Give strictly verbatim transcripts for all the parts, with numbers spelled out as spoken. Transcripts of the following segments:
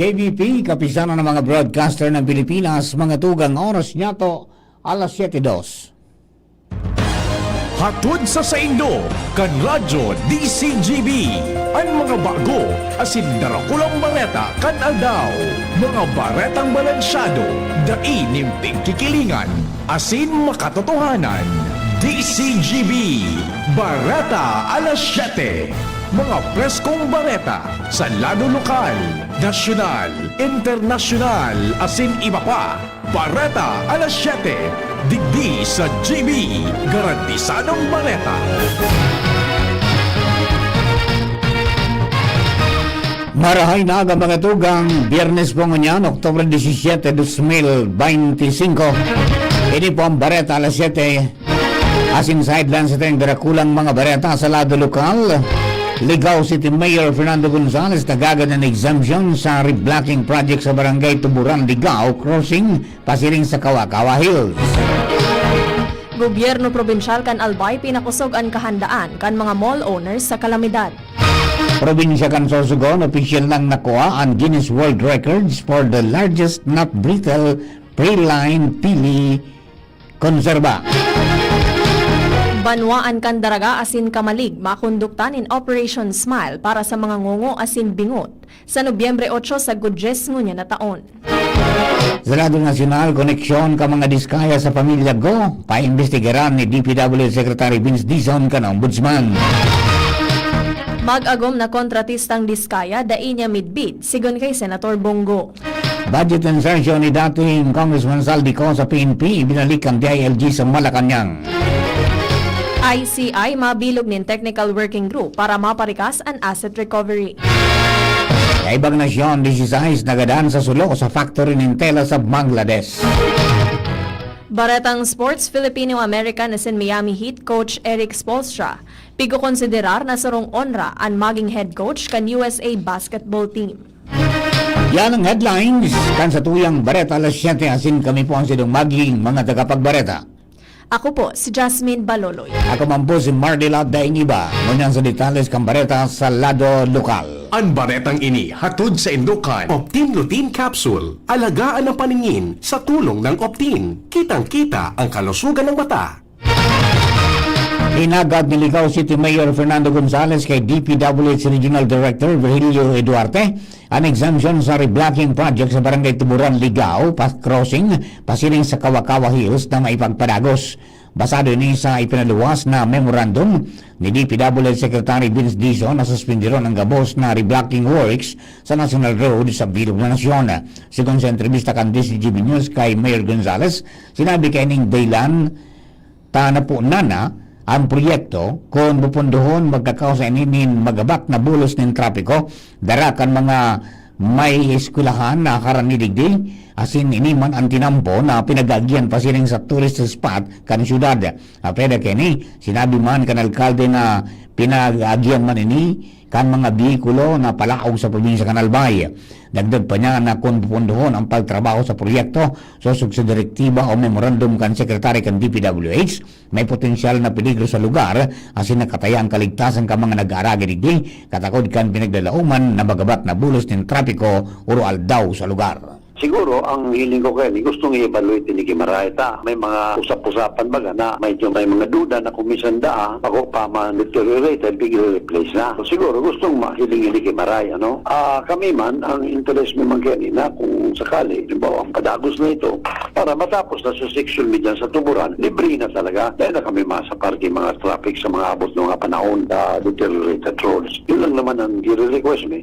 K B P, Kapisanan ng mga Broadcaster ng Pilipinas, mga tugang, oras niya to, alas siyete dos. Hatod sa saindo, kan Radyo D C G B, an mga bago asin darakulang bareta kan aldaw. Mga baretang balansyado, dai nin pigkikilingan, asin makatotohanan. D C G B, Bareta Alas Siyete. Mga preskong bareta sa lado lokal, nasyonal, internasyonal, asin iba pa. Bareta Alas Siyete, digdi sa G B, garantisadong bareta. Marahay na aga, mga tugang. Biyernes po ngunyan, Oktubre disisiyete, dos mil beinti singko. Ini po ang Bareta Alas Siyete. Asin sa headlines, ito yung darakulang mga bareta sa lado lokal. Ligao City Mayor Fernando Gonzalez nagagad ng exemption sa reblocking project sa Barangay Tuburan, Ligao Crossing, pasiring sa Kawa-Kawa Hills. Gobyerno probinsyal kan Albay pinakosog an kahandaan kan mga mall owners sa kalamidad. Probinsya kan Sorsogon, opisyal nang nakuha an Guinness World Records for the largest nut brittle praline pili konserba. Banwaan kan Daraga asin Camalig, makondukta nin Operation Smile para sa mga ngongo asin bingot sa Nobyembre otso sagkod dyes ngunyan na taon. Sa lado nasyonal, koneksyon kan mga Diskaya sa pamilya Go, paimbestigaran ni D P W Secretary Vince Dizon kan Ombudsman. Mag-agom na kontratistang Diskaya, dai niya midbid, sigon kay Senator Bong Go. Budget insertion ni dating Congressman Zaldy Co sa P N P, ibinalik kan D I L G sa Malacañang. I C I mabilog nin technical working group para maparikas an asset recovery. Sa ibang nasyon, disisais nagadan sa sulo sa factory nin tela sa Bangladesh. Baretang sports, Filipino-American asin Miami Heat coach Erik Spoelstra pigkokonsiderar na sarong onra an maging head coach kan U S A basketball team. Yan ang headlines kan satuyang Bareta Alas Siyete, asin kami po ang sidong magiging mga tagapagbareta. Ako po si Jasmine Baloloy. Ako man po si Mardila Daing Iba. Ngunyan sa detalles kan bareta sa lado lokal. An baretang ini hatod saindo kan Optin Lutein Capsule. Alagaan ang paningin sa tulong ng Optin. Kitang-kita ang kalusugan ng mata. Inagad ni Ligao City Mayor Fernando Gonzalez kay D P W H Regional Director Virgilio Eduarte an exemption sa reblocking project sa Barangay Tuburan, Ligao, pa crossing pasiring sa Kawa-Kawa Hills na maipagpadagos. Basado ini sa ipinaluwas na memorandum ni D P W H Secretary Vince Dizon na suspendidon ang gabos na reblocking works sa National Road sa bilog na nasyon. Sigon sa entrebista kan D C G B News kay Mayor Gonzalez, sinabi kaining daylan ta napunan na an proyekto, kun popondohon, magkakausa ini nin magabat na bulos nin trapiko, dara kan mga may eskwelahan na harani digdi, asin ini man an tinampo na pinag-aagihan pasiring sa tourist spot kan syudad. Apwera kaini, sinabi man kan alkalde na pinag-aagihan man ini kan mga behikulo na palaog sa probinsya kan Albay. Dagdag pa niya na kun popondohon ang pagtrabaho sa proyekto, sosog sa direktiba o memorandum kan sekretary kan D P W H, may potensyal na peligro sa lugar, asin nakataya ang kaligtasan kan mga nag-aaragi digdi, katakod kan pinaglalaoman na magabat na bulos nin trapiko oro aldaw sa lugar. Siguro, ang hiling ko kaini, gustong i-evaluate ni Guimaray ta may mga usap-usapan baga na medyo may mga duda na kung minsan daa, ako pa man deteriorated, bigla replace na. So, siguro, gustong mahiling ni Guimaray, ano? Ah, kami man, ang interes mi man kaini na kung sakali, halimbawa, ang padagos na ito, para matapos na sa section mi dyan sa Tuburan, libre na talaga. Dahil na kami masa parking mga traffic sa mga abot na mga panahon na deteriorated roads. Yun lang naman ang i-request mi.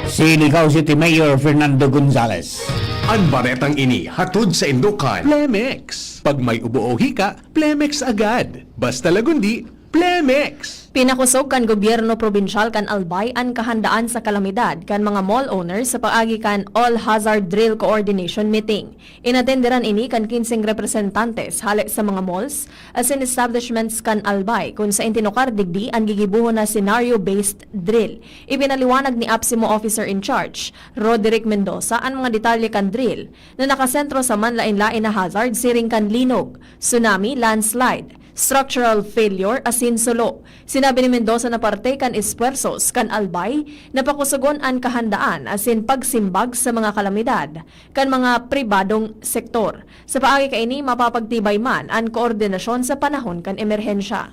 Si Ligao City Mayor Fernando Gonzalez. An baretang ini hatod saindo kan Plemex. Pag may ubo o hika, Plemex agad. Basta Lagundi, Plemex! Pinakosog kan gobyerno probinsyal kan Albay an kahandaan sa kalamidad kan mga mall owners sa paagi kan All Hazard Drill Coordination Meeting. Inatenderan ini kan kinseng representantes hale sa mga malls asin establishments kan Albay, kun saen tinukar digdi an gigibohon na scenario-based drill. Ipinaliwanag ni APSEMO Officer in Charge, Roderick Mendoza, an mga detalye kan drill na nakasentro sa manlaen-laen na hazard siring kan linog, tsunami, landslide, structural failure asin sulo. Sinabi ni Mendoza na parte kan espuwersos kan Albay na pakusogon an kahandaan asin pagsimbag sa mga kalamidad kan mga pribadong sektor. Sa paagi kaini, mapapagtibay man an koordinasyon sa panahon kan emerhensya.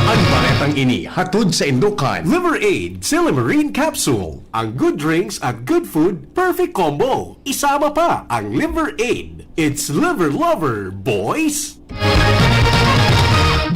An baretang ini hatod saindo kan Liver Aid Silimarine Capsule. Ang good drinks at good food, perfect combo. Isama pa ang Liver Aid. It's Liver Lover, boys!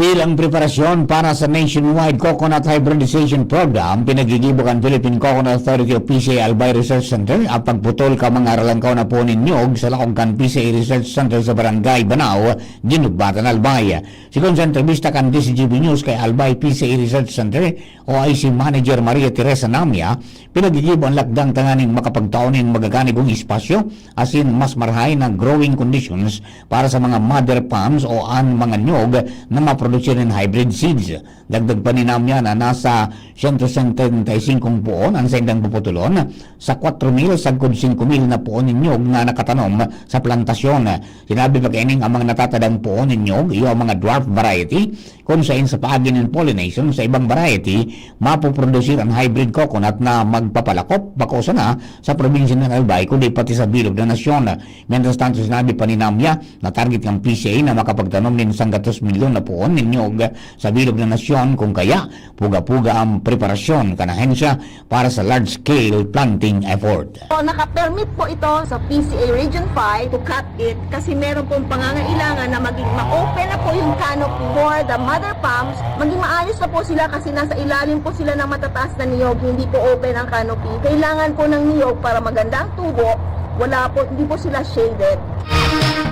Bilang preparasyon para sa Nationwide Coconut Hybridization Program, pinagigibo kan Philippine Coconut Authority o P C A Albay Research Center ang pagputol kan mga ralangkaw na puon nin nyog sa laog kan P C A Research Center sa Barangay Banao, Ginugbatan, Albay. Sigon sa entrebista kan D Z G B News kay Albay P C A Research Center, O I C Manager Maria Teresa Namia, pinagigibo an lakdang tanganing makapagtao nin magaganibong espasyo asin mas marahay na growing conditions para sa mga mother palms o an mga nyog na maprodusir nin hybrid seeds. Dagdag pa ni Namia na nasa siyento setenta y singko puon an saindang puputulon sa kwatro mil sagkod singko mil na puon nin nyog na nakatanom sa plantasyon. Sinabi pa kaining ang mga natatadang puon nin nyog iyo ang mga dwarf variety, kun saen sa paagi nin pollination sa ibang variety, mapoprodusir an hybrid coconut na magpapalakop, bako sana sa probinsya nin Albay, kundi pati sa bilog na nasyon. Mientras tanto, sinabi pa ni Namia na target kan P C A na makapagtanom nin sanggatos milyon na puon nin nyog sa bilog na nasyon, kun kaya, puga-puga ang preparasyon kan ahensya para sa large-scale planting effort. So, naka-permit po ito sa P C A Region five to cut it kasi meron pong pangangailangan na maging ma-open na po yung canopy for the mother palms. Maging maayos na po sila kasi nasa ilalim po sila ng matataas na niyog, hindi po open ang canopy. Kailangan po ng niyog para maganda ang tubo. Wala po, hindi po sila shaded.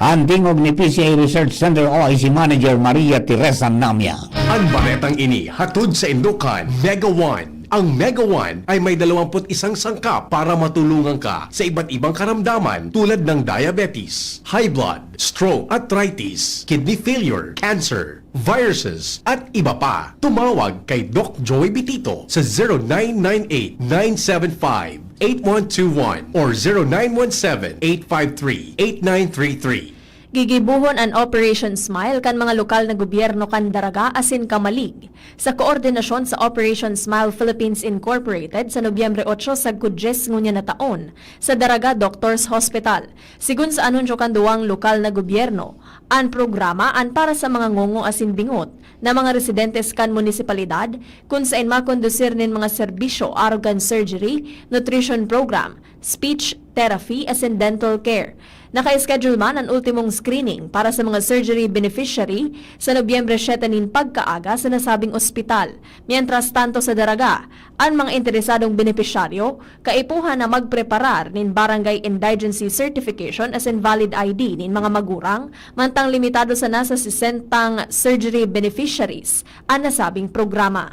An tingog ni P C A Research Center O I C Manager Maria Teresa Namia. An baretang ini hatod saindo kan Mega One. Ang Mega One ay may dalawampu't isang sangkap para matulungan ka sa iba't ibang karamdaman tulad ng diabetes, high blood, stroke, arthritis, kidney failure, cancer, viruses, at iba pa. Tumawag kay Doc Joey Bitito sa zero nine nine eight, nine seven five, eight one two one or zero nine one seven, eight five three, eight nine three three. Gigibohon an Operation Smile kan mga lokal na gobyerno kan Daraga asin Camalig, sa koordinasyon sa Operation Smile Philippines Incorporated sa Nobyembre otso sagkod dyes ngunyan na taon, sa Daraga Doctors Hospital. Sigon sa anunsyo kan duwang lokal na gobyerno, an programa an para sa mga ngongo asin bingot na mga residentes kan munisipalidad, kun saen makondusir nin mga serbisyo arog kan surgery, nutrition program, speech therapy asin dental care. Naka-schedule man an ultimong screening para sa mga surgery beneficiary sa Nobyembre siyete nin pagkaaga sa nasabing ospital. Mientras tanto, sa Daraga, an mga interesadong benepisyaryo kaipuhan na magpreparar nin Barangay Indigency Certification asin valid I D nin mga magurang, mantang limitado sana sa sesentang surgery beneficiaries an nasabing programa.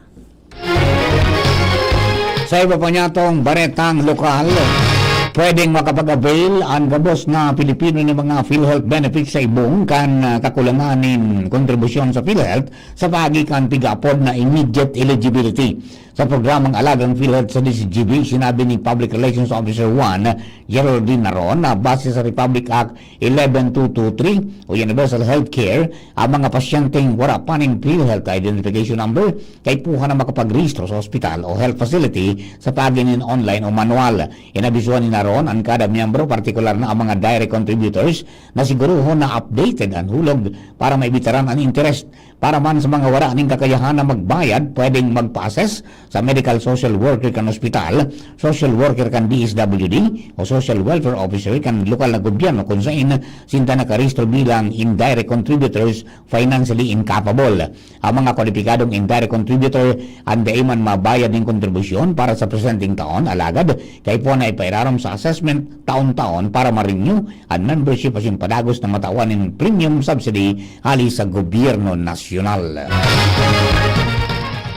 Sa iba pa niyatong baretang lokal, pwedeng makapag-avail an gabos na Pilipino nin mga PhilHealth benefits sa ibong kan, ah, kakulangan nin kontribusyon sa PhilHealth sa paagi kan pigaapod na immediate eligibility. Sa programang Alagang PhilHealth sa D Z G B, sinabi ni Public Relations Officer one, Geraldine Naron, na base sa Republic Act eleven two two three o Universal Health Care, ang mga pasyenteng wara pa nin PhilHealth Identification Number kaipuhan na makapagrehistro sa ospital o health facility sa paagi nin online o manual. Inabisuhan ni Naron an kada miyembro, partikular na ang mga direct contributors, na siguruhon na updated an hulog para maibitaran an interest. Para man sa mga wara nin kakayahan na magbayad, pwedeng magpa-assess sa medical social worker kan ospital, social worker kan D S W D, o social welfare officer kan lokal na gobyerno kun saen sinda nakarehistro bilang indirect contributors, financially incapable. Ang mga kwalipikadong indirect contributor an dai man mabayad nin kontribusyon para sa presenteng taon, alagad kaipuhan na ipairarom sa assessment taon-taon para ma-renew an membership asin padagos na matawan nin premium subsidy hali sa gobyerno nasyonal.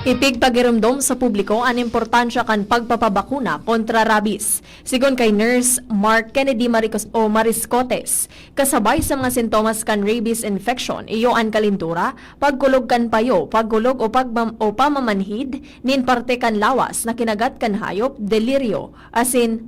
Ipigpagiromdom sa publiko an importansya kan pagpapabakuna kontra rabies. Sigon kay Nurse Mark Kennedy Maricos o Mariscotes, kasabay sa mga sintomas kan rabies infection, iyo an kalintura, pagkulog kan payo, pagkulog o pagmam-, o pamamanhid nin parte kan lawas na kinagat kan hayop, deliryo, asin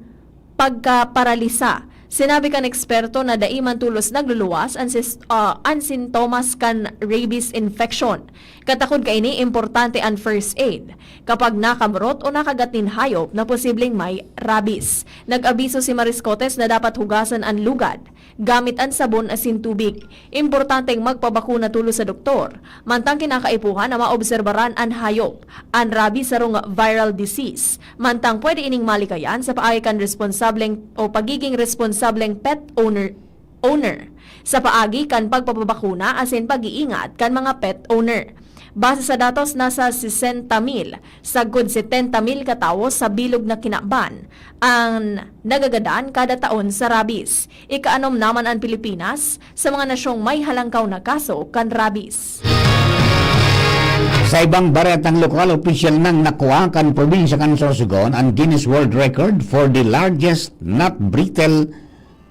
pagkaparalisa Sinabi kan eksperto na dai man tolos nagluluwas an sis-, ah, an sintomas kan rabies infection. Katakod kaini, importante an first aid. Kapag nakamurot o nakagat nin hayop na posibleng may rabies, nag-abiso si Mariscotes na dapat hugasan an lugad gamit an sabon asin tubig. Importanteng magpabakuna tolos sa doktor, mantang kinakaipuhan na maobserbaran an hayop. An rabies sarong viral disease, mantang pwede ining malikayan sa paagi kan responsableng o pagiging responsableng pet owner, owner, sa paagi kan pagpapabakuna asin pag-iingat kan mga pet owner. Base sa datos, nasa sesenta mil sagkod setenta mil katawo sa bilog na kinaban ang nagagadan kada taon sa rabies. Ikaanom naman an Pilipinas sa mga nasyong may halangkaw na kaso kan rabies. Sa ibang baretang lokal, opisyal nang nakuha kan probinsya kan Sorsogon an Guinness World Record for the largest nut brittle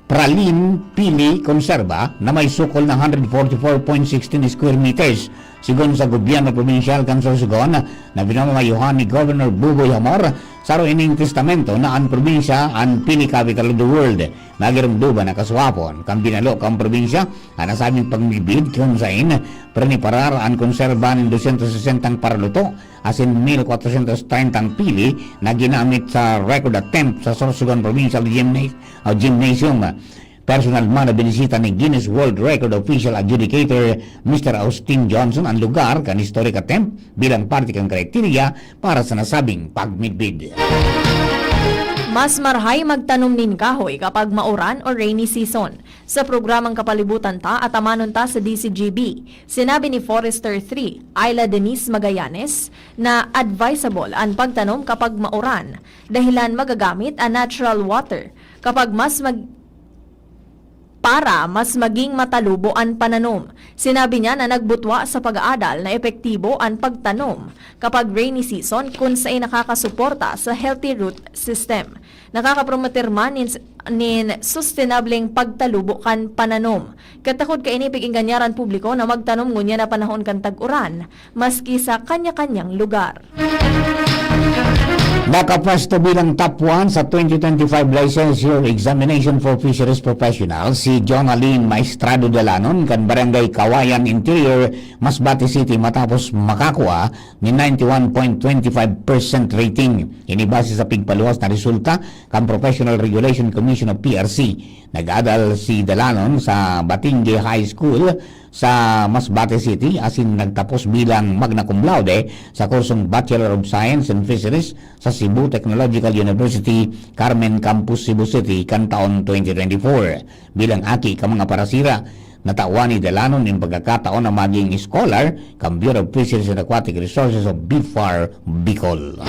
praline pili konserba na may sukol na hundred forty-four point sixteen square meters. Sigon sa gobyerno probinsyal kan Sorsogon na pinamamayohan ni Governor Buboy Hamor, saro ining testamento na an probinsya an pili capital of the world. Nagirumduman na kasuhapon kan binalo kan probinsya an nasabing pagmidbid, kun saen priniparar an konserba nin dosyentos sesentang paraluto asin mil kwatrosyentos trentang pili na ginamit sa record attempt sa Sorsogon Provincial Gymna-, o Gymnasium. Personal man na binisita ni Guinness World Record official adjudicator Mister Austin Johnson an lugar kan historic attempt bilang parte kan kriteriya para sa nasabing pagmidbid. Mas marahay magtanom nin kahoy kapag mauran o rainy season. Sa programang Kapalibutan Ta, atamanon ta sa D C G B. Sinabi ni Forester three, Ayla Denise Magallanes, na advisable an pagtanom kapag mauran, dahilan magagamit an natural water kapag mas mag-, para mas maging matalubo an pananom. Sinabi niya na nagbutwa sa pag-aadal na epektibo an pagtanom kapag rainy season, kun saen nakakasuporta sa healthy root system. Nakakapromoter man nin, nin sustenableng pagtalubo kan pananom. Katakod kaini, pig-enganyar an publiko na magtanom ngunyan na panahon kan tag-uran, maski sa kanya-kanyang lugar. Nakapwesto bilang top one sa twenty twenty-five Licensure Examination for Fisheries Professionals si Jonalyn Maestrado Dalanon kan Barangay Kawayan, Interior, Masbate City, matapos makakua nin ninety-one point twenty-five percent rating. Ini base sa pigpaluwas na resulta kan Professional Regulation Commission o P R C. Nag-adal si Dalanon sa Batingue High School sa Masbate City asin nagtapos bilang magna cum laude sa kursong Bachelor of Science in Fisheries sa Cebu Technological University, Carmen Campus, Cebu City, kan taon twenty twenty-four. Bilang aki kan mga parasira, natawan ni Dalanon nin pagkakataon na maging scholar kan Bureau of Fisheries and Aquatic Resources o BFAR Bicol.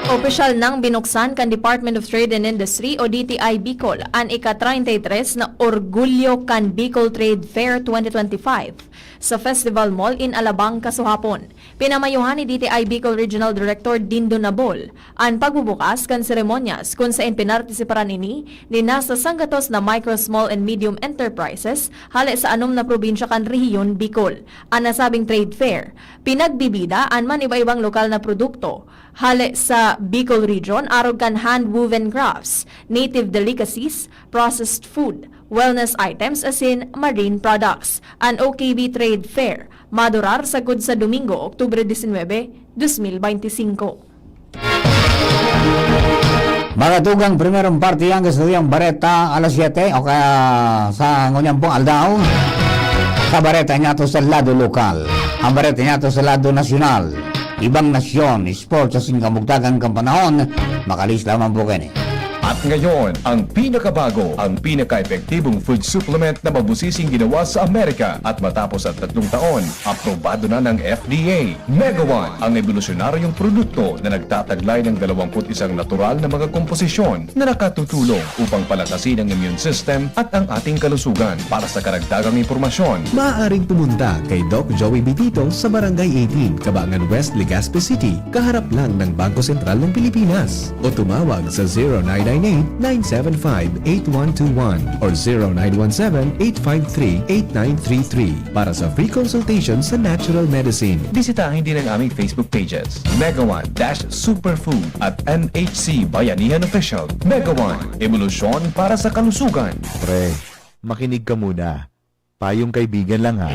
Opisyal nang binuksan kan Department of Trade and Industry o D T I Bicol an ika-treinta y tres na Orgulyo kan Bicol Trade Fair twenty twenty-five sa Festival Mall in Alabang kasuhapon. Pinamayohan ni D T I Bicol Regional Director Dindo Nabol an pagbubukas kan seremonyas, kun saen pinartisiparan ini nin nasa sanggatos na micro, small and medium enterprises hale sa anom na probinsya kan rehiyon Bicol. An nasabing trade fair, pinagbibida an man iba-ibang lokal na produkto hale sa Bicol Region, arog kan hand-woven crafts, native delicacies, processed food, wellness items asin marine products. An O K B Trade Fair madurar sagkod sa Domingo, Oktubre disinwebe, dos mil beinti singko. Mga tugang, primerong parte yan, gusto yung bareta alas siyete o kaya sa ngunyan pong aldaw. Sa bareta niya to sa lado lokal. Ang bareta niya to sa lado nasyonal. Ibang nasyon, sports, sa singkamugtakan kan panahon, makalis lamang po kayo. At ngayon, ang pinakabago, ang pinaka-epektibong food supplement na mabusising ginawa sa Amerika at matapos ang tatlong taon, aprobado na ng F D A. Mega One, ang ebolusyonaryong produkto na nagtataglay ng dalawampu't isang natural na mga komposisyon na nakatutulong upang palakasin ang immune system at ang ating kalusugan. Para sa karagdagang impormasyon, maaaring pumunta kay Doc Joey Bitito sa Barangay eighteen, Kabangan West, Legazpi City, kaharap lang ng Bangko Sentral ng Pilipinas. O tumawag sa zero nine nine nine seven five, eight one two one or zero nine one seven, eight five three, eight nine three three para sa free consultation sa natural medicine. Bisitahin din ang aming Facebook pages, Mega One dash Superfood at M H C Bayanihan Official. Mega One, ebolusyon para sa kalusugan. Pre, makinig ka muna. Payong kaibigan lang, ha.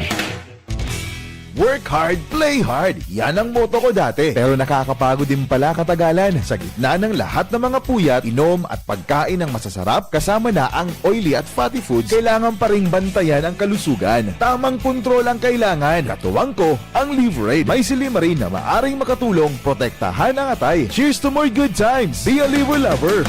Work hard, play hard. Yan ang motto ko dati. Pero nakakapagod din pala katagalan. Sa gitna ng lahat ng mga puyat, inom at pagkain ng masasarap, kasama na ang oily at fatty foods, kailangan pa ring bantayan ang kalusugan. Tamang kontrol ang kailangan. Katuwang ko, ang Liverade. May silymarin na maaring makatulong protektahan ang atay. Cheers to more good times! Be a Liver Lover!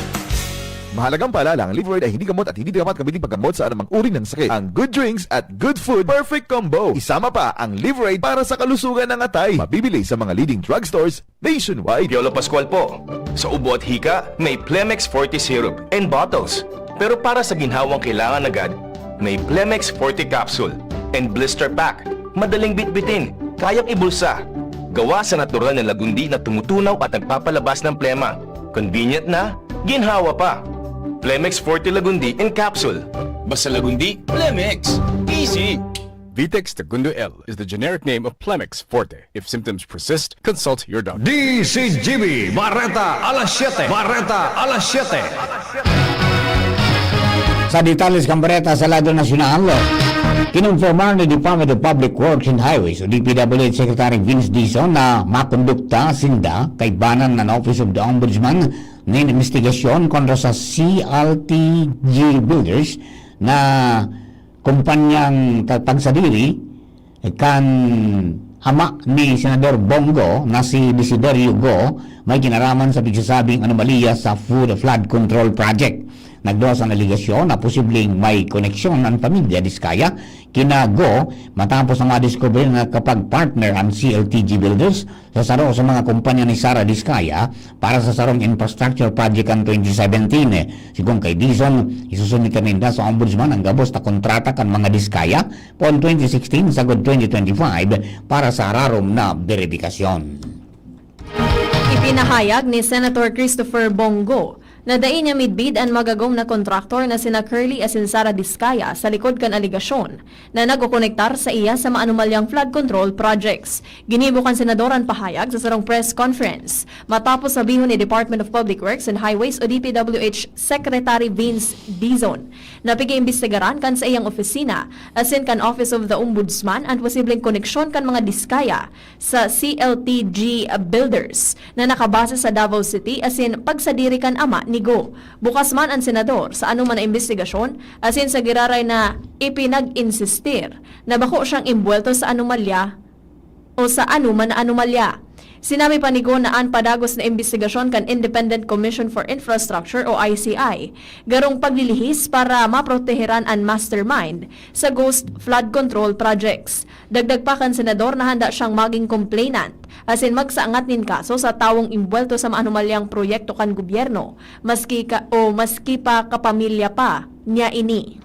Mahalagang paalala, ang Liverade ay hindi gamot at hindi dapat gamitin paggamot sa anumang uri ng sakit. Ang good drinks at good food, perfect combo. Isama pa ang Liverade para sa kalusugan ng atay. Mabibili sa mga leading drugstores nationwide. Piolo Pascual po. Sa ubo at hika, may Plemex Forte Syrup and bottles. Pero para sa ginhawang kailangan agad, may Plemex Forte Capsule and Blister Pack. Madaling bitbitin, kayang ibulsa. Gawa sa natural na lagundi na tumutunaw at nagpapalabas ng plema. Convenient na, ginhawa pa. Plemex Forte Lagundi in Capsule. Basta Lagundi, Plemex. Easy! Vitex Segundo L is the generic name of Plemex Forte. If symptoms persist, consult your doctor. D C G B, Bareta alas siyete. Bareta alas siyete. Sa detalles kan bareta sa lado nasyonal, kinumpirmar ni Department of Public Works and Highways o D P W H Secretary Vince Dizon na makondukta sinda kaibanan na Office of the Ombudsman nin imbestigasyon kontra sa C L T G Builders na kumpanyang ta-, pagsadiri kan ama ni Senador Bong Go na si Desiderio Go may kinaraman sa pigsasabing anomalya sa food flood control project. Nagduwas an alegasyon na posibleng may koneksyon an pamilya Diskaya kina Go matapos na madiskubre na kapag partner an C L T G Builders sa saro sa mga kumpanya ni Sara Diskaya para sa sarong infrastructure project kan twenty seventeen. Sigon kay Dizon, isusumite ninda sa Ombudsman ang gabos na kontrata kan mga Diskaya poon twenty sixteen sagod twenty twenty-five para sa ararom na beripikasyon. Ipinahayag ni Senator Christopher Bong Go na dai niya midbid an magagom na kontraktor na sina Curly asin Sara Diskaya sa likod kan alegasyon na nagkokonektar saiya sa maanomalyang flood control projects. Ginibo kan senador an pahayag sa sarong press conference matapos sabihon ni Department of Public Works and Highways o D P W H Secretary Vince Dizon na pig-iimbestigaran kan saiyang opisina asin kan Office of the Ombudsman an posibleng koneksyon kan mga Diskaya sa C L T G Builders na nakabase sa Davao City asin pagsadiri kan ama ni Go. Bukas man an senador sa anoman na imbestigasyon asin sa giraray na ipinag-insistir na bako siyang imbuwelto sa anomalya o sa anoman na anomalya. Sinabi pa ni Go na an padagos na imbestigasyon kan Independent Commission for Infrastructure o I C I garong paglilihis para maproteheran an mastermind sa ghost flood control projects. Dagdag pa kan senador na handa siyang maging complainant asin magsaangat nin kaso sa tawong imbuwelto sa maanomalyang proyekto kan gobyerno, maski ka, o maski pa kapamilya pa niya ini.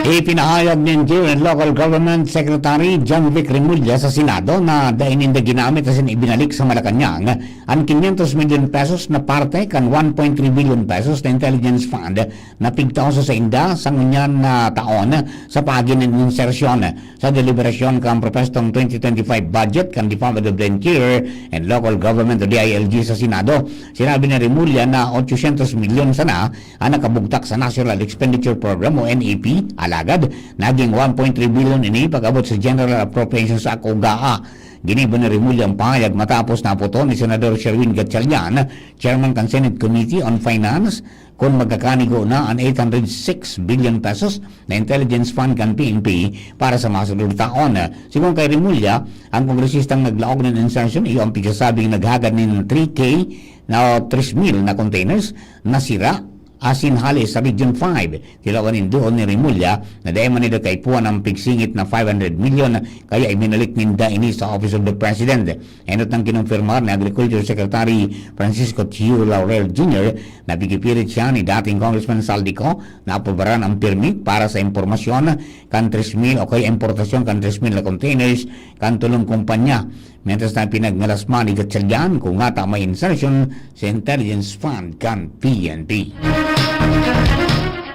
Ipinahayag ni Interior and Local Government Secretary John Vic Remulla sa Senado na dai ninda ginamit asin ibinalik sa Malacañang an quinientos milyon pesos na parte kan one point three billion pesos na intelligence fund na pigtao sa sainda sa ngunyan na taon sa paagi nin insersyon sa deliberasyon kan propwestong twenty twenty-five budget kan Department of the Interior and Local Government o D I L G sa Senado. Sinabi ni Remulla na ochocientos milyon sana an nakabugtak sa National Expenditure Program o N E P, alagad naging one point three billion ini pag-abot sa General Appropriations Act o GAA. Ginibo ni Remulla ang pahayag matapos naputon ni Senador Sherwin Gatchalian, chairman kan Senate Committee on Finance, kun magkakanigo na an eight hundred six billion pesos na intelligence fund kan P N P para sa masunod na taon. Sigon kay Remulla, ang kongresistang naglaog nin insertion iyo ang pigsasabing naghagad nin three K na tres mil na containers na sira asin hale sa Region five. Tilawan nin duol ni Remulla na dai man nila kaipuhan ang pigsingit na five hundred milyon, kaya ibinalik ninda ini sa Office of the President. Enot nang kinumpirmar ni Agriculture Secretary Francisco Tiu Laurel Junior na pigipilit siya ni dating Congressman Saldico na aprobaran ang permit para sa impormasyon kan tres mil o kaya importasyon kan tres mil na containers kan tulong kumpanya. Mientras na pinagngalas man ni Gatchalian kung ngata may insertion sa Intelligence Fund kan P N P.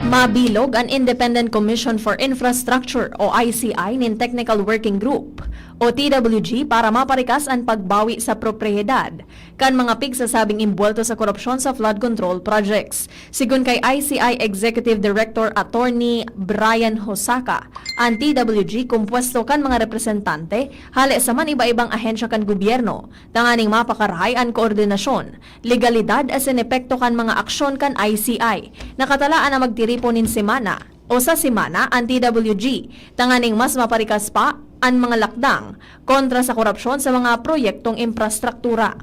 Mabilog an Independent Commission for Infrastructure o I C I nin Technical Working Group o T W G para maparikas an pagbawi sa propriyedad kan mga pigsasabing imbuwelto sa korupsyon sa flood control projects. Sigon kay I C I Executive Director Attorney Brian Hosaka, an T W G kumpuesto kan mga representante hale sa man iba-ibang ahensya kan gobyerno, tanganing mapakarahay an koordinasyon, legalidad asin epekto kan mga aksyon kan I C I. Nakatalaan na magtiripon nin semana o sa semana an T W G, tanganing mas maparikas pa an mga lakdang kontra sa korupsyon sa mga proyektong infrastruktura.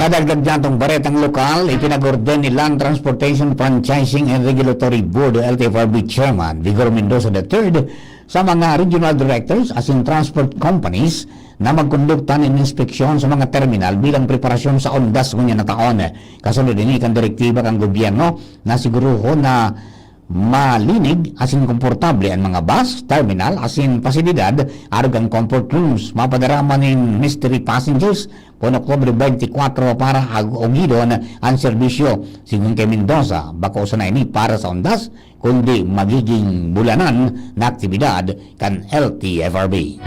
Kadagdag niyatong baretang lokal, ipinag-orden ni Land Transportation Franchising and Regulatory Board o L T F R B Chairman Vigor Mendoza the third sa mga regional directors asin transport companies na magkondukta nin inspeksyon sa mga terminal bilang preparasyon sa undas ngunyan na taon. Kasunod ini kan direktiba kan gobyerno na siguruhon na malinig asin komportable an mga bus, terminal asin pasilidad arog kan comfort rooms. Mapadarama nin mystery passengers kun Oktubre twenty-four para ag-, ugidon an serbisyo. Sigon kay Mendoza, bako sana ini para sa undas, kundi magiging bulanan na aktibidad kan L T F R B.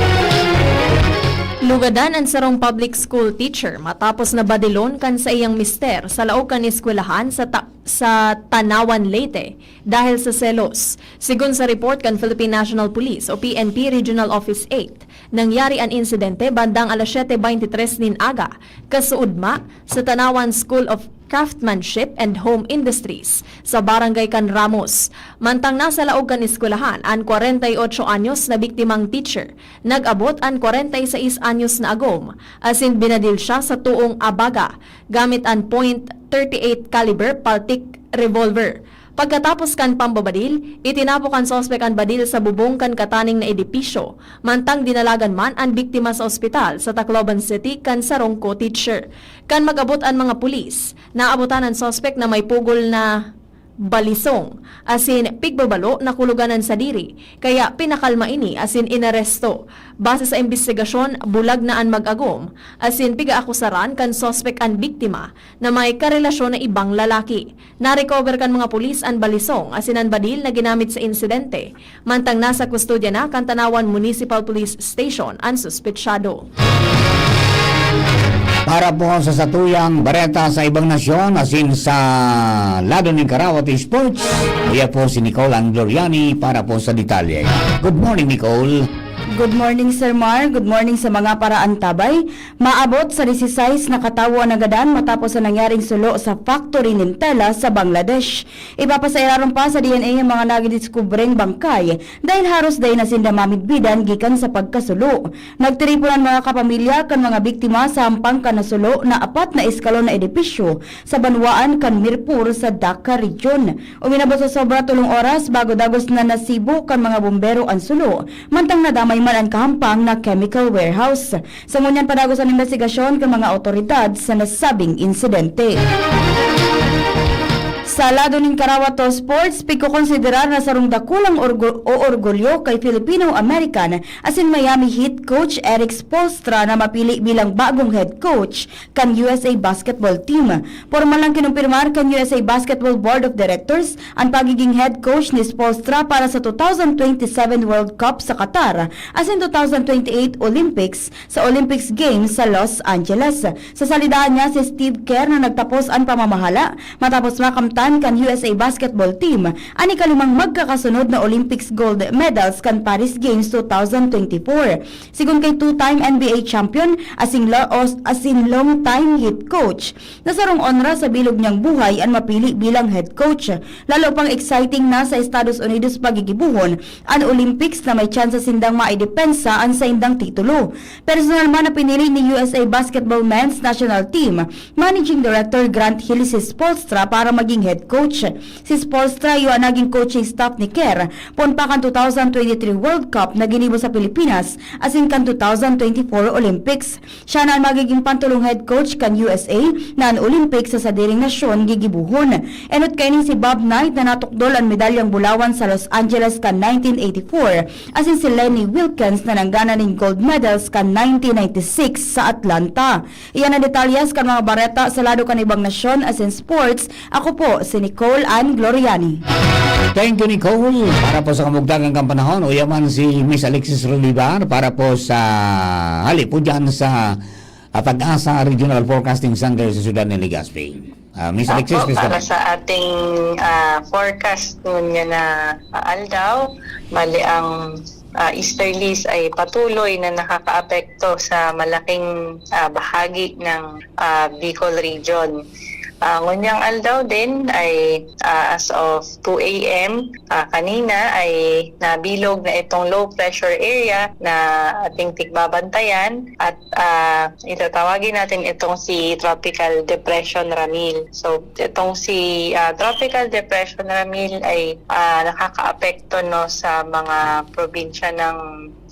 Lugadan an sarong public school teacher matapos na badilon kan saiyang mister sa laog kan eskwelahan sa ta-, sa Tanauan, Leyte, dahil sa selos. Sigon sa report kan Philippine National Police o P N P Regional Office eight, nangyari an insidente bandang alas siyete beintitres nin aga, kasuodma sa Tanauan School of Craftsmanship and Home Industries sa Barangay Can Ramos. Mantang nasa laog kan eskwelahan an kwarenta y otso anyos na biktimang teacher, nag-abot an kwarenta y seis anyos na agom, asin binadil siya sa toong abaga gamit an point thirty-eight caliber Paltic revolver. Pagkatapos kan pambabadil, itinapo kan suspek an badil sa bubong kan kataning na edipisyo, mantang dinalagan man an biktima sa ospital sa Tacloban City kan sarong co-teacher. Kan mag-abot an mga pulis, naabotan an suspek na may pugol na balisong, asin pigbabalo na kulogan an sadiri, kaya pinakalma ini asin inaresto. Base sa imbestigasyon, bulag na an mag-agom, asin pig-aakusaran kan suspek an biktima na may karelasyon na ibang lalaki. Na-recover kan mga pulis an balisong asin an badil na ginamit sa insidente, mantang nasa kustodya na kan Tanauan Municipal Police Station an suspetsado. Para po sa satuyang bareta sa ibang nasyon, asin sa lado nin Karawat Sports, iya po si Nicole Angloriani para po sa detalye. Good morning, Nicole. Good morning, Sir Mar. Good morning sa mga paraantabay. Maabot sa disisais na katawo an nagadan matapos sa nangyaring sulo sa factory nin tela sa Bangladesh. Ipapasairaron pa sa D N A ang mga nadiskubreng bangkay dahil haros dai na sinda mamidbidan gikan sa pagkasulo. Nagtiripon an mga kapamilya kan mga biktima sa hampang kan nasulo na apat na eskalon na edipisyo sa banwaan kan Mirpur sa Dhaka Region. Uminabot sa sobra tolong oras bago dagos na nasibo kan mga bombero an sulo, mantang nadamay man an kahampang na chemical warehouse. Sa ngunyan pa dagos an imbestigasyon kan mga awtoridad sa nasabing insidente. Sa lado nin Karawat Sports, pigkokonsiderar na sarong dakulang orgu-, o orgulyo kay Filipino-American asin Miami Heat coach Erik Spoelstra na mapili bilang bagong head coach kan U S A basketball team. Pormal nang kinumpirmar kan U S A Basketball Board of Directors an pagiging head coach ni Spoelstra para sa two thousand twenty-seven World Cup sa Qatar asin two thousand twenty-eight Olympics sa Olympics Games sa Los Angeles. Sa salidahan niya si Steve Kerr na nagtapos an pamamahala matapos makamtan kan U S A basketball team an ikalimang magkakasunod na Olympics gold medals kan Paris Games two thousand twenty-four. Sigon kay two-time N B A champion, asin lo-, os-, asin long-time Heat coach, na sarong onra sa bilog niyang buhay an mapili bilang head coach. Lalo pang exciting na sa Estados Unidos pagigibohon an Olympics na may tsansa sindang maidepensa an saindang titulo. Personal man na pinili ni U S A Basketball Men's National Team Managing Director Grant Hill si Spoelstra para maging head coach. Si Spoelstra iyo an naging coaching staff ni Kerr poon pa kan two thousand twenty-three World Cup na ginibo sa Pilipinas asin kan two thousand twenty-four Olympics. Siya na an magiging pantulong head coach kan U S A na an Olympics sa sadiring nasyon gigibohon. Enot kaini si Bob Knight na natukdol an medalyang bulawan sa Los Angeles kan nineteen eighty-four, asin si Lenny Wilkens na nanggana nin gold medals kan nineteen ninety-six sa Atlanta. Iyan an detalyes kan mga bareta sa lado kan ibang nasyon asin sports. Ako po si Nicole Ann Gloriani. Thank you, Nicole. Para po sa kamugtagang kan panahon, uya man si Miss Alexis Rolivar para po sa hali po dyan sa, ah, PAGASA Regional Forecasting Center sa siyudad ni Legazpi. Ah, Miss Alexis, Opo, please go para ahead. Sa ating, ah, forecast ngunyan na, ah, aldaw, bali ang, ah, easterlies ay patuloy na nakakaapekto sa malaking, ah, bahagi ng, ah, Bicol Region. Ah, ngunyang aldaw din ay, ah, as of two a m, ah, kanina ay nabilog na itong low pressure area na ating tigbabantayan at, ah, itatawagin natin itong si Tropical Depression Ramil. So, itong si, ah, Tropical Depression Ramil ay, ah, nakakaapekto, no, sa mga probinsya ng,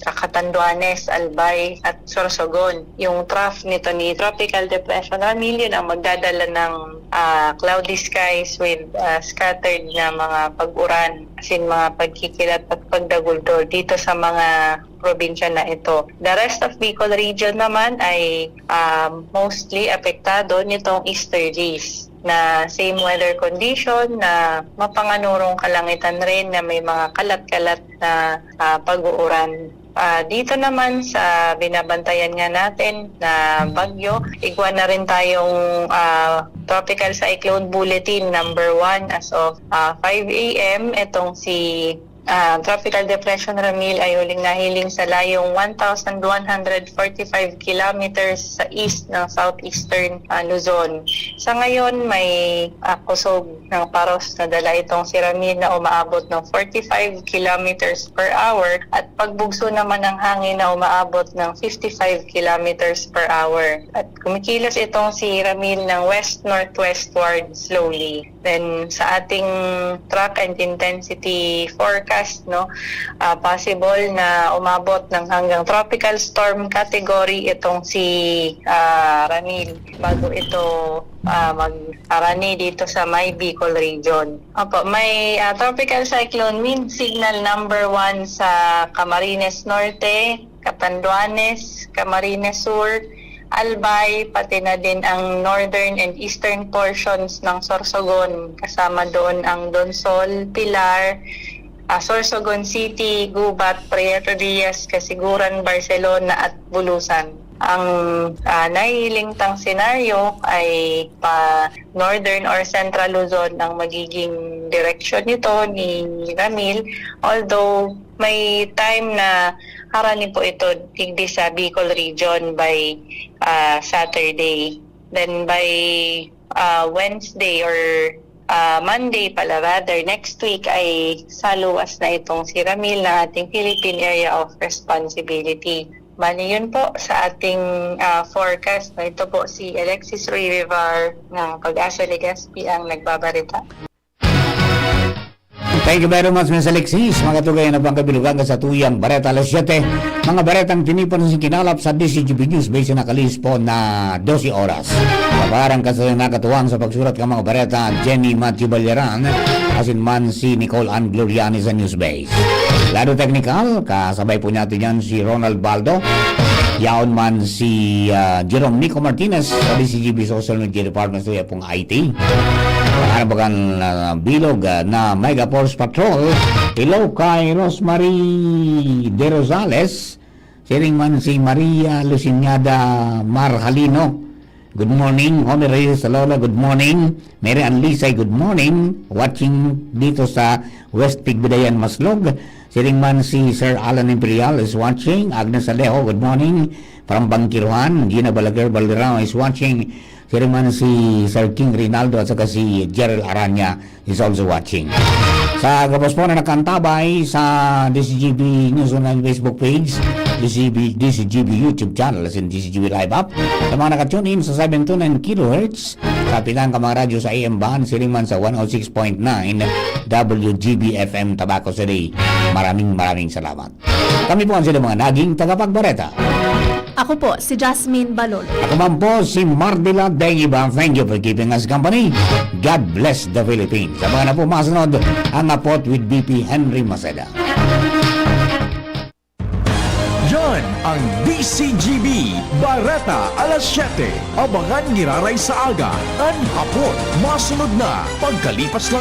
ah, Catanduanes, Albay, at Sorsogon. Yung trough nito ni Tropical Depression Ramil, yun ang magdadala ng, ah, cloudy skies with, ah, scattered na mga pag-uran, as in mga pagkikilat at pagdaguldol dito sa mga probinsya na ito. The rest of Bicol Region naman ay, ah, mostly apektado nitong easterlies na same weather condition na mapanganurong kalangitan rin na may mga kalat-kalat na, ah, pag-uuran. Ah, dito naman sa binabantayan nga natin na bagyo, igwa na rin tayong, ah, Tropical Cyclone Bulletin number one as of, ah, five a m. Itong si, ah, Tropical Depression Ramil ay huling nahiling sa layong one thousand one hundred forty-five kilometers sa east ng southeastern, ah, Luzon. Sa ngayon, may, ah, kusog ng paros na dala itong si Ramil na umaabot ng forty-five kilometers per hour at pagbugso naman ng hangin na umaabot ng fifty-five kilometers per hour. At kumikilos itong si Ramil ng west-northwestward slowly. Then, sa ating track and intensity forecast, no, ah, possible na umabot ng hanggang tropical storm category itong si, ah, Ramil bago ito, ah, mag-arani dito sa may Bicol region. Opo, may, ah, tropical cyclone wind signal number one sa Camarines Norte, Catanduanes, Camarines Sur, Albay, pati na din ang northern and eastern portions ng Sorsogon, kasama doon ang Donsol, Pilar, ah, Sorsogon City, Gubat, Prieto Diaz, Casiguran, Barcelona at Bulusan. Ang, ah, nahihiling tang senaryo ay pa Northern or Central Luzon ang magiging direksyon nito ni Ramil, although may time na harani po ito digdi sa Bicol region by, ah, Saturday. Then by, ah, Wednesday or, ah, Monday pala rather, next week ay saluwas na itong si Ramil ng ating Philippine Area of Responsibility. Bali, yun po sa ating, ah, forecast. Ito po si Alexis Rurivar ng PAGASA Legazpi ang nagbabarita. Thank you very much, Miss Alexis. Mga tugay na pangkabilugan sa tuyang bareta alas siyete. Mga baretang tinipon sa kinalap sa D C G B News Base na kalis po na dose oras. Kaparang kasayang nakatuwang sa pagsurat ng mga bareta, Jenny Matthew Balyaran, asin man si Nicole Ann Gloriani sa News Base. Lado teknikal, kasabay po niya yan si Ronald Baldo. Yaon man si, ah, Jerome Nico Martinez sa D C G B Social Media Department, sa pong I T. Para bagan, ah, bilog, ah, na Mega Force Patrol. Hello kay Rosemary De Rosales. Siring man si Maria Luciñada Marhalino. Good morning. Homer Reyes Salolo, good morning. Mary Ann Lisay, good morning. Watching dito sa West Pigbidayan, Maslog. Siring man si Sir Alan Imperial is watching. Agnes Alejo, good morning. From Bangkiruhan, Gina Balaguer Balderao is watching. Siring man si Sir King Rinaldo at saka si Gerald Aranya is also watching. Sa gabos po na nakantabay sa D C G B News Online Facebook page, D C G B, D C G B YouTube channel, as in D C G B Live app. Sa mga naka-tune in sa seven two nine kilohertz, Kapitan ka mga radyo sa A M Band, siring man sa one oh six point nine W G B F M Tabaco City. Maraming, maraming salamat. Kami po ang sila mga naging tagapagbareta. Ako po, si Jasmine Balol. Ako man po si Mardila Dengiba. Thank you for keeping us company. God bless the Philippines. Abangan na po masunod ang Apot with B P Henry Maceda. Yan ang D C G B, Bareta alas siyete. Abangan giraray sa aga, an hapon. Masunod na, pagkalipas lang